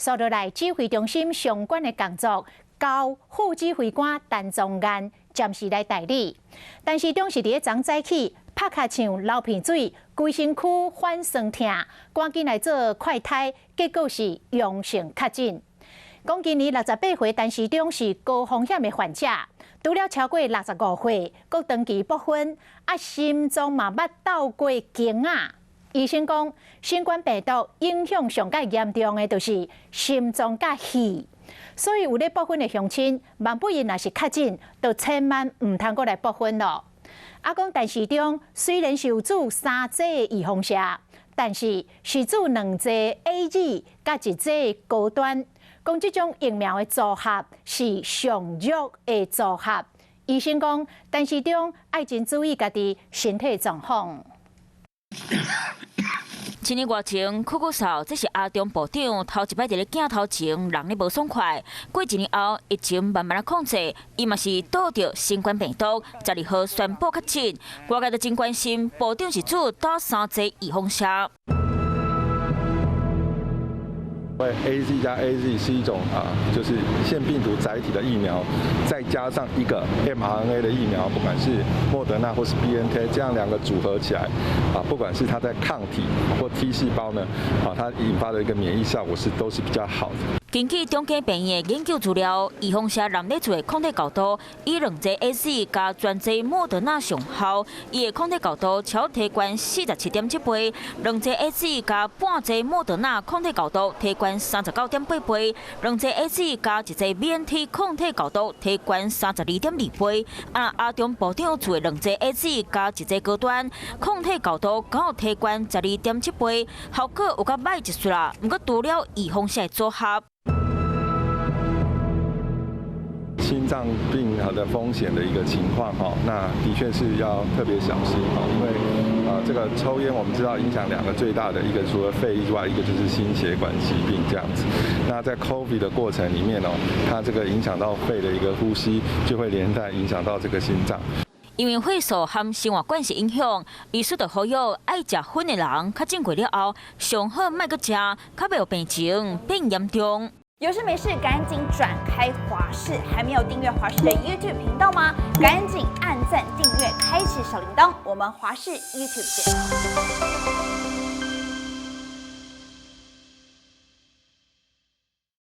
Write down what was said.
紲落來指揮中心相關的工作，交副指揮官陳宗彥暫時來代理。陳時中是佇咧昨早起拍跤唱流鼻水，規身軀反酸痛，趕緊來做快篩，結果是陽性確診。講今年68歲陳時中是高風險的患者，除了超過65歲，閣長期剝薰，啊心臟嘛捌鬥過弓仔。醫生講，新冠病毒影響上蓋嚴重的就是心臟佮肺，所以有咧剝薰的鄉親，萬不𪜶若是確診，就千萬毋通閣來剝薰囉。啊，講陳時中雖然是有注三劑預防射，但是是注兩劑 AZ 佮一劑高端。講這種疫苗的組合是上弱的組合。醫生講，陳時中愛真注意家己身體狀況。一年外前，咳咳嗽，這是阿中部長頭一擺佇咧鏡頭前，人咧無爽快。過一年後，疫情慢慢仔控制，伊嘛是倒著新冠病毒，12號宣布確診。外界都真關心，部長是注佗三劑預防射。因為 AZ 加 AZ 是一種啊，就是腺病毒載體的疫苗，再加上一個 mRNA 的疫苗，不管是莫德納或是 BNT，這樣兩個組合起來，啊，不管是它在抗體或 T 細胞呢，啊，它引發的一個免疫效果是都是比較好的。根據中興病院的研究資料，預防射人咧做的抗體效度，以兩劑 AZ 加全劑莫德納上效，伊的抗體效度超提懸47.7倍；兩劑 AZ 加半劑莫德納抗體效度提懸39.8倍；兩劑 AZ 加一劑 BNT 抗體效度提懸32.2倍。啊，阿中部長注的兩劑 AZ 加一劑高端抗體效度閣提懸12.7倍，效果有較䆀一絲啦。毋過除了預防射的組合。心臟病的風險的一個情況哈，那的確是要特別小心哈，因為啊，這個抽菸我們知道影響兩個最大的一個，除了肺以外，一個就是心血管疾病這樣子。那在 COVID 的過程裡面哦，它這個影響到肺的一個呼吸，就會連帶影響到這個心臟。因為血素和生活慣勢影響，醫師就呼籲愛食薰的人，確診過了後，上好莫閣食，較袂予病情變嚴重。有事沒事趕緊轉開華視，還沒有訂閱華視的 YouTube 頻道嗎？趕緊按讚訂閱，開啟小鈴鐺。我們華視 YouTube 見。